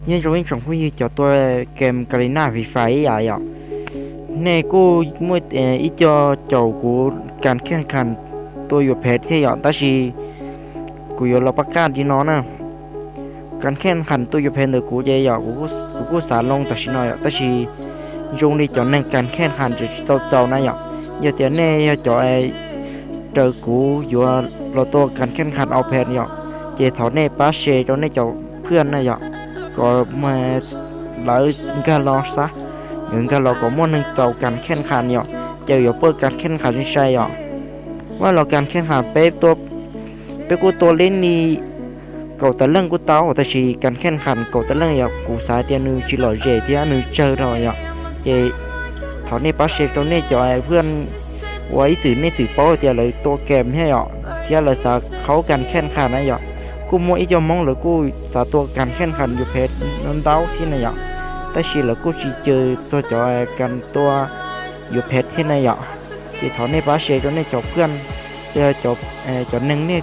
Ñá, chào mừng các bạn quay trở lại game Garena Free Fire ơi ạ. Nay cô mới, ờ, ý cho chào của kênh khen khan tôi vừa phết thế ạ, ta chỉ của vừa lo bắt cát đi nó nè. Kênh khen khan tôi vừa phết được của vậy ạ, của, của xã Long ta chỉ nói ạ, ta chỉ dùng đi cho nên kênh khen khan chỉ tàu tàu nè ạ. Giờ tiền nay cho ai trời của vừa lo tôi kênh khen khan ao phết ạ. Chỉ thọ nay bá xe cho nay cho ເພື່ອນນະເຢາະ ກໍມາເລີຍກະລໍຊະ ເງິນກະລໍກໍໝົດໜຶ່ງຕໍ່ການແຂ່ງຂັນເຢາະ ເຈົ້າຢ່າເປີດການແຂ່ງຂັນໃສ່ເຢາະ ວ່າລາວການແຂ່ງຂັນເປັນຕົວ ເປັນກູຕົວຫຼິ້ນນີ້ ເກົາຕະເລິງກູເຕົາ ແຕ່ຊິການແຂ່ງຂັນເກົາຕະເລິງເຢາະ ກູສາຍເຕີຍໜຶ່ງຊິຫຼໍ່ເຈເຕີຍໜຶ່ງເຈີເທົ່າເຢາະ ເຈ ເທົ່ານີ້ປາເຊໂຕນີ້ຈອຍເພື່ອນ ວ່າອີ່ຕື່ນີ້ຕື່ເປົ້າເຕີຍເລີຍຕົວເກມເຮຍເຢາະ ເທື່ອລະສາເຂົ້າການແຂ່ງຂັນນະເຢາະ ກູມົກອີ່ຈອມອງເລີຍກູສາຕົວການແຂ່ງຂັນຢູ່ເພຈນັ້ນເດົາທີ່ນະເຢາະ ແຕ່ຊິລະກູຊິເຈີຕົວຈອຍກັນຕົວຢູ່ເພຈທີ່ນະເຢາະ ທີ່ເທົ່ານີ້ປາເຊໂຕນີ້ຈອຍເພື່ອນ ເອີ ຈອຍ ເອີ ຈອຍໜຶ່ງນີ້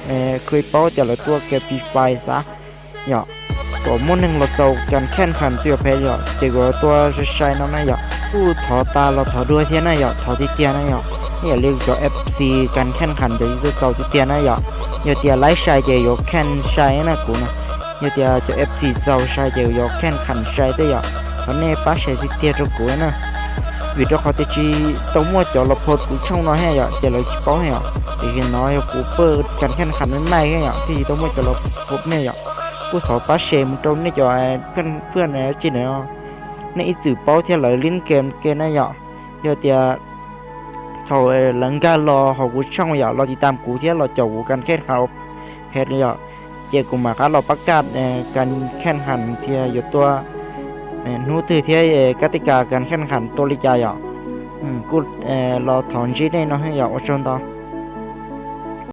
ເອີ ເຄີຍເປົ້າຈະລະຕົວເກມຟຣີຟາຍຊະ ເຍາະ ກໍໝູ່ໜຶ່ງລະເຈົ້າກັນແຂ່ງຂັນຕົວແພ້ເຍາະ ເຈກວ່າຕົວໄຊນຳນະເຍາະ ຜູ້ຖອຕາລະຖອດດ້ວຍເທຍນະເຍາະ ຖອດຕິເຕຍນະເຍາະ ນີ້ເລີຍຈອກເອັບຊີກັນແຂ່ງຂັນເດຍຕົວເຈົ້າຕິເຕຍນະເຍາະ ເຍາະເຕຍໄລໄຊເຈກວ່າແຂ່ງໄຊນະກູນະ ເຍາະເຕຍຈອກເອັບຊີເຈົ້າໄຊເຈກວ່າແຂ່ງຂັນໄຊເຕຍເຍາະ ຕອນນີ້ປາໄຊຕິເຕຍຕົວກູນະ ວິດໂອຄອລຕິຈີຕົວມົວຈອລະໂພດກູຊ່ອງນ້ອຍແຮເຍາະ ເຈລະຊິເປົາແຮເຍາະ ເຈເຫັນນ້ອຍກູເປີດກັນແຂ່ງຂັນໃໝ່ແຮເຍາະ ທີ່ຕົວມົວຈອລະໂພດແມ່ເຍາະ ກູຂໍປາເຊມຕົວນີ້ຈອຍ ເພື່ອນ ເພື່ອນແນວຈີນເນາະ ໃນອີ່ຈື່ເປົາເທຍເລີຍຫຼິ້ນເກມເກມນະເຍາະ ເຍາະເຕຍ ເຂົາເອີ ຫຼັງການລໍເຮົາກູຊ່ອງເຍາະ ລໍຕິດຕາມກູເທຍ ລໍເຈົ້າກູກັນແຂ່ງຂັນເພຈເຍາະ ເຈກູມາກາລໍປະກາດ ເອີ ການແຂ່ງຂັນເທຍຢູ່ຕົວ ເອີ ຮູ້ຕື່ເທຍ ເອີ ກະຕິກາການແຂ່ງຂັນຕົວລິຈາເຍາະ ອືມ ກູ ເອີ ລໍຖອນຈີເນເນາະເຍາະ ໂອຊົນຕໍ່